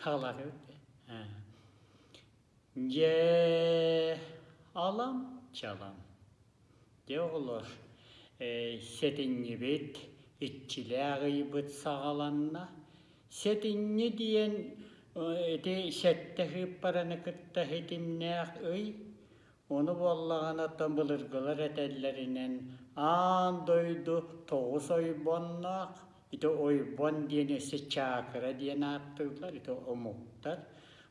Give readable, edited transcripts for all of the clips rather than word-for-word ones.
Хаалаатыбыт Дьэ, алам-чалам. Дьэ, оҕолор, сэтинньибит, иччилээх ыйбыт саҕаланна. Сэтинньи диэн ити сэттэ сыыппараны кытта ситимнээх ый. Ону буоллаҕына оттон былыргылар этэллэринэн аан дойду тоҕус ойбонноох, ити ойбон диэн өссө чакра диэн ааттыыллар, ити омуктар.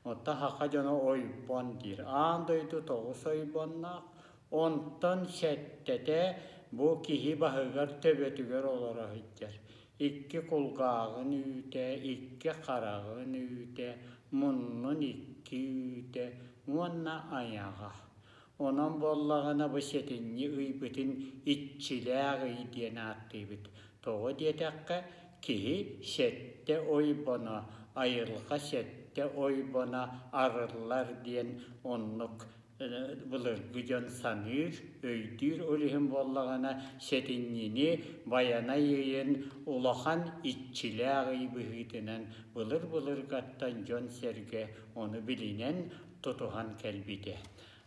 Оттон саха дьоно ойбон диир. Аан дойду тоҕус ойбонноох, онтон сэттэтэ бу киһи баһыгар төбөтүгэр олоро сылдьар. Икки кулгааҕын үүтэ, икки хараҕын үүтэ, муннун икки үүтэ уонна айаҕа. Онон буоллаҕына бу сэтинньи ыйбытын иччилээх ый диэн ааттыыбыт. Тоҕо диэтэххэ, киһи сэттэ ойбоно, айылҕа сэттэ ойбоно арыллар диэн оннук былыргы дьон саныыр, өйдүүр. Ол иһин буоллаҕына сэтинньини Байанай ыйын улахан иччилээх ый быһыытынан былыр-былыргаттан дьон-сэргэ ону билинэн тутуһан кэлбитэ.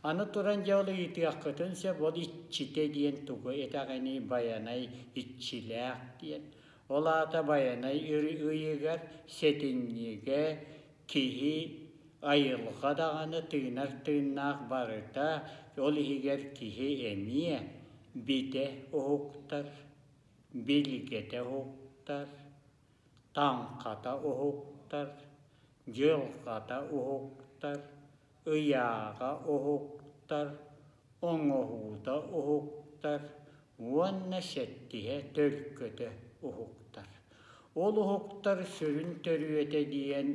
Аны туран дьэ ол ыйытыаххытын сөп, ол иччитэ диэн тугу этэҕиний, Байанай иччилээх диэн. Ол аата Байанай ыйыгар сэтинньигэ киһи айылҕа даҕаны тыынар тыыннаах барыта, ол иһигэр киһи эмиэ битэ уһуктар, билгэтэ уһуктар, таҥхата уһуктар, дьылҕата уһуктар, ыйааҕа уһуктар, оҥоһуута уһуктар уонна сэттиһэ төлкөтө уһуктар. Ол уһуктар сүрүн төрүөтэ диэн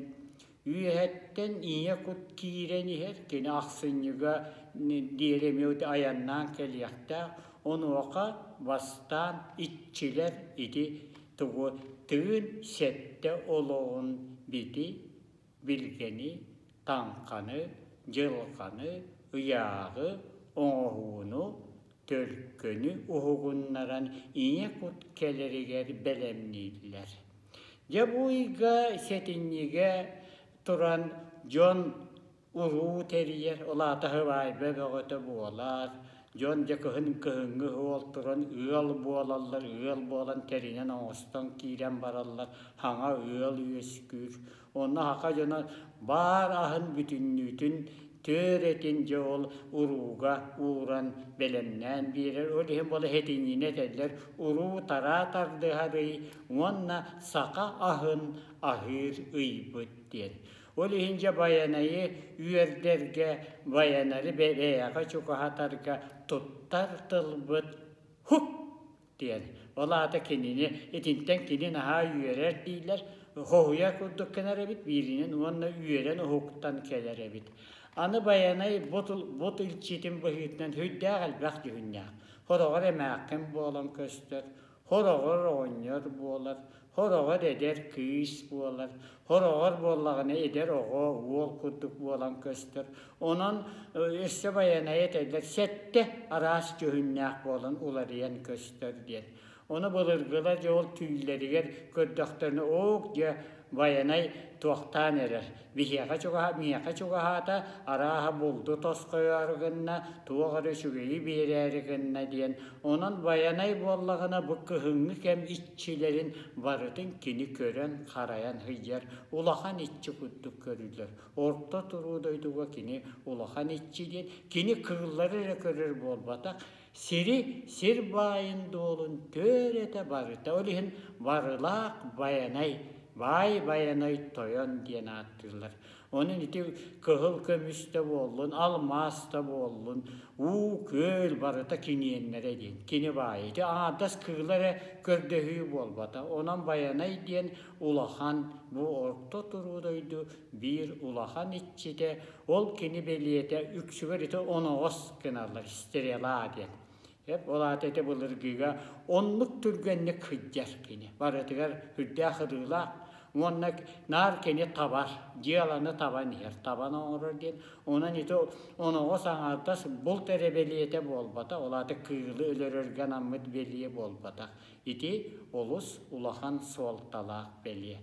үөһэттэн ийэ кут киирэн иһэр, кини ахсынньыга диэри эмиэ айаннаан кэлиэхтээх, онуоха бастаан иччилэр ити тугу тыын сэттэ олоҕун бити билгэни, таҥханы, дьылҕаны, ыйааҕы, оҥоһууну, төлкөнү уһугуннаран ийэ кут кэлэригэр бэлэмнииллэр. Дьэ бу ыйга сэтинньигэ туран дьон уруу тэрийэр, ол аата сыбаайба бөҕөтө буолар, дьон дьэ кыһын кыһыҥҥы суол туран ыал буолаллар, ыал буолан тэринэн оҥостон киирэн бараллар, саҥа ыал үөскүүр. Онно саха дьоно баар аһын бүтүннүүтүн төр этин дьэ ол урууга ууран бэлэмнээн биэрэр. Ол иһин буола этиниини этэллэр уруу-тараа тардыһар ый уонна саха аһын аһыыр ыйбыт диэн. Ол иһин дьэ Байанайы үөрдэргэ, Байанары бэйэҕэ чугаһатарга туттар тылбыт хук диэн. Ол аата кинини итинтэн кини наһаа үөрэр дииллэр, хоһуйар курдук гынар эбит бииринэн уонна үөрэн уһуктан кэлэр эбит. Аны Байанай бут, бут илчитин быһыытынан сүрдээх элбэх дьүһүннээх. Хороҕор эмээххин буолан көстөр, Хороҕор оҕонньор буолар, хороҕор эдэр кыыс буолар, хороҕор буоллаҕына эдэр оҕо, уол курдук буолан көстөр. Онон өссө Байанайы этэллэр сэттэ араас дьүһүннээх буолан уларыйан көстөр диэн. Ону былыргылар дьэ ол түүллэригэр көрдөхтөрүнэ ок дьэ Байанай туохтаан эрэр. Биһиэхэ чугаһа, миэхэ чугаһаата, арааһа булду тосхойоору гынна, туох эрэ үчүгэйи биэрээри гынна диэн. Онон Байанай буоллаҕына бу кыһыҥҥы кэм иччилэрин барытын кини көрөн, харайан сылдьар улахан иччи курдук көрүллэр. Орто туруу дойдуга кини улахан иччи диэн, кини кыыллары эрэ көрөр буолбатах, Сири, сир баайын-дуолун түөрэтэ барыта, ол иһин Барылаах Байанай, Баай Байанай Тойон диэн ааттыыллар. Онон ити кыһыл көмүс да буоллун, алмаас да буоллун, уу, күөл барыта киниэннэрэ диэн, кини баайа. Ити аҥаардас кыыла эрэ көрдөһүү буолбата. Онон Байанай диэн улахан, бу орто туруу дойду биир улахан иччитэ, Ол кини бэлиэтэ үксүгэр ити оноҕос гыналлар, стрела диэн. Эп ол аата ити былыргыга оннук түргэнник сылдьар кини. Барытыгар үрдээх ырыылаах уонна наар кини табар, дьыаланы табан иһэр, табан оҥорор диэн. Онон ити оноҕос аҥаардас булт эрэ бэлиэтэ буолбатах, ол аата кыылы өлөрөргө анаммыт бэлиэ буолбатах. Ити олус улахан суолталаах бэлиэ.